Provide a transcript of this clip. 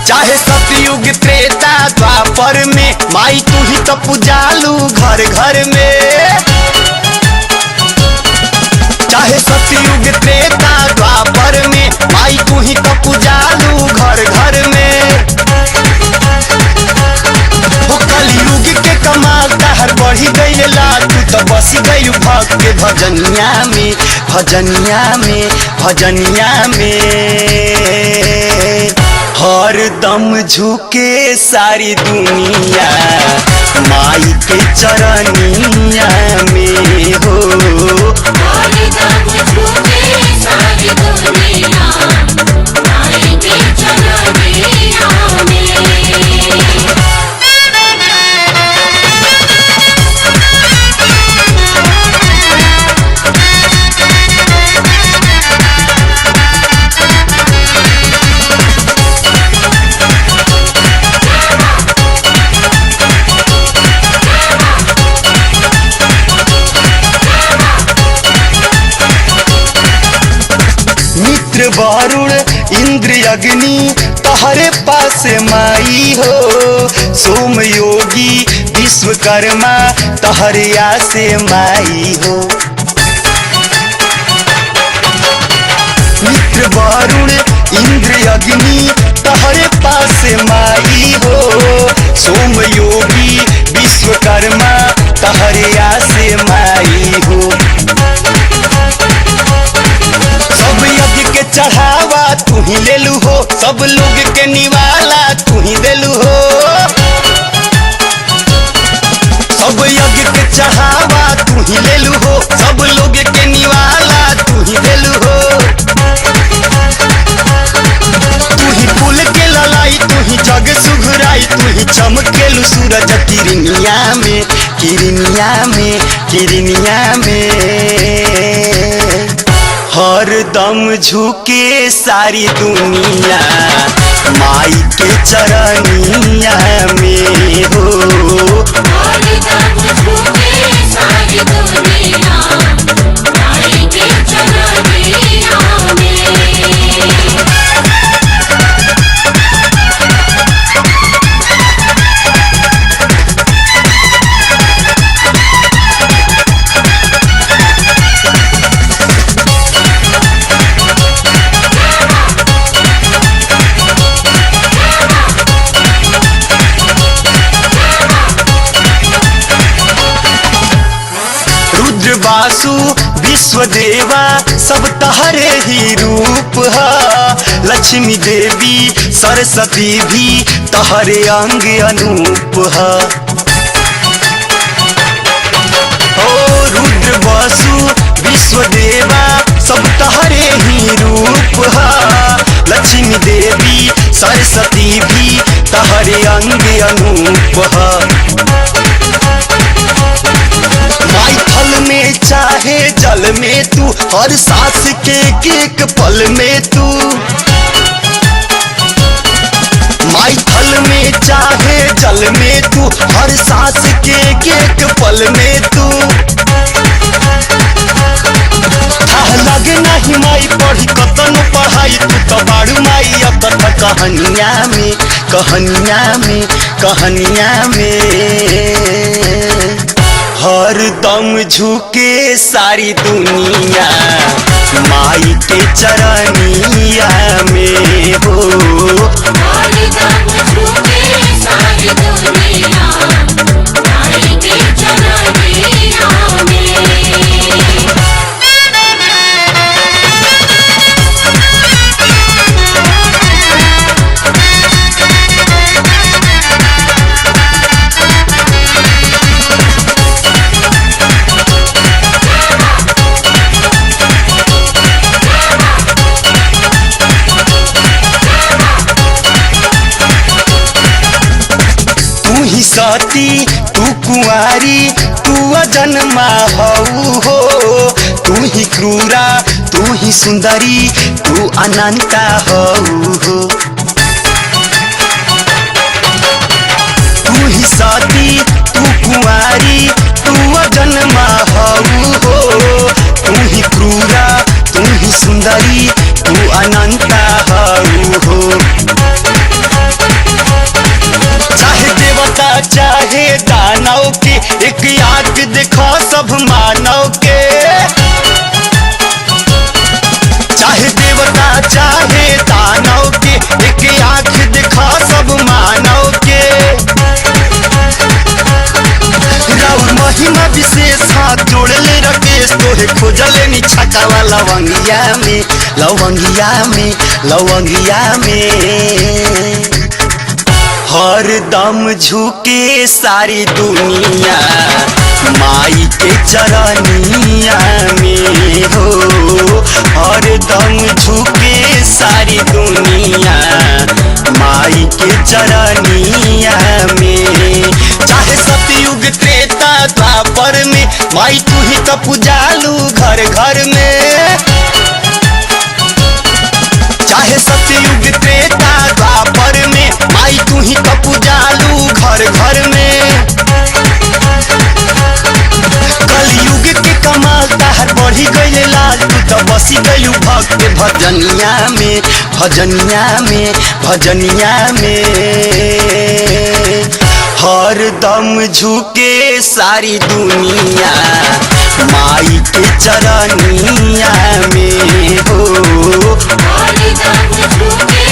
चाहे सतयुग त्रेता द्वापर में, माई तू ही तो पूजालू घर घर में। चाहे सतयुग त्रेता द्वापर में, माई तू ही तो पूजालू घर घर में। हो कलयुग के कमाल तहर बढ़ी गई ला, तू तो बस गई भक्त के भजनिया में, भजनिया में, भजनिया में। हर दम झुके सारी दुनिया माई के चरनिया में हो। हरदम झुके सारी दुनिया माई के चरनिया में। मित्र वरुण इंद्र अग्नि तहरे पास माई हो, सोम योगी विश्वकर्मा तहरे आसे माई हो। मित्र वरुण इंद्र अग्नि तहरे पास माई हो, सोम योगी विश्वकर्मा तहरे आसे माई हो। सब यज्ञ के चढ़ावा तू ही लेलू हो, सब लोग के निवाला तू ही देलू हो। सब यज्ञ के चढ़ावा तू ही लेलू हो, सब लोग के निवाला तू ही देलू हो। तू ही फूल के ललाई, तू ही जग सुघराई, तू ही चमकेलू सूरज किरनिया में, किरनिया में, किरनिया में। हर दम झुके सारी दुनिया माई के चरनिया में हो। हरदम झुके सारी दुनिया माई के चरनिया में। रुद्र वासु विश्वदेवा सब तहरे ही रूप ह, लक्ष्मी देवी सरस्वती भी तहरे अंग अनूप ह। ओ रुद्र वासु विश्वदेवा सब तहरे ही रूप ह, लक्ष्मी देवी सरस्वती भी तहरे अंग अनूप ह। माई थल में चाहे जल में तू, हर सांस के एक पल में तू। माई थल में चाहे जल में तू, हर सांस के एक पल में तू। थाह लगे नहीं माई पढ़ी कतनो पढ़ाई, तू तो बाड़ू माई अकथ कहानिया में, कहानिया में, कहानिया में। हर दम झुके सारी दुनिया माई के चरनिया में हो। हरदम झुके सारी दुनिया माई के चरनिया में। तू ही सती तू कुंवारी तू अजन्मा हऊ हो, तू ही क्रूरा तू ही सुंदरी तू अनंता हऊ हो। तू ही सती तू कुंवारी तू अजन्मा हऊ हो, तू ही क्रूरा तू ही सुंदरी तू अनंता हऊ हो। लवंगिया में, लवंगिया में, लवंगिया में। हर दम झुके सारी दुनिया माई के चरनिया में हो। हर दम झुके सारी दुनिया माई के चरनिया में। चाहे सतयुग त्रेता द्वापर में माई तू ही तो पुजालू घर घर में। चाहे सतयुग त्रेता द्वापर में माई तू ही तो पुजालू घर घर में। कलयुग के कमाल ताहर बढ़ी गईले लाल, तू तो बसी गईलू भक्त भजनिया में, भजनिया में, भजनिया में। हर दम झुके सारी दुनिया माई के चरनिया में हो। हरदम झुके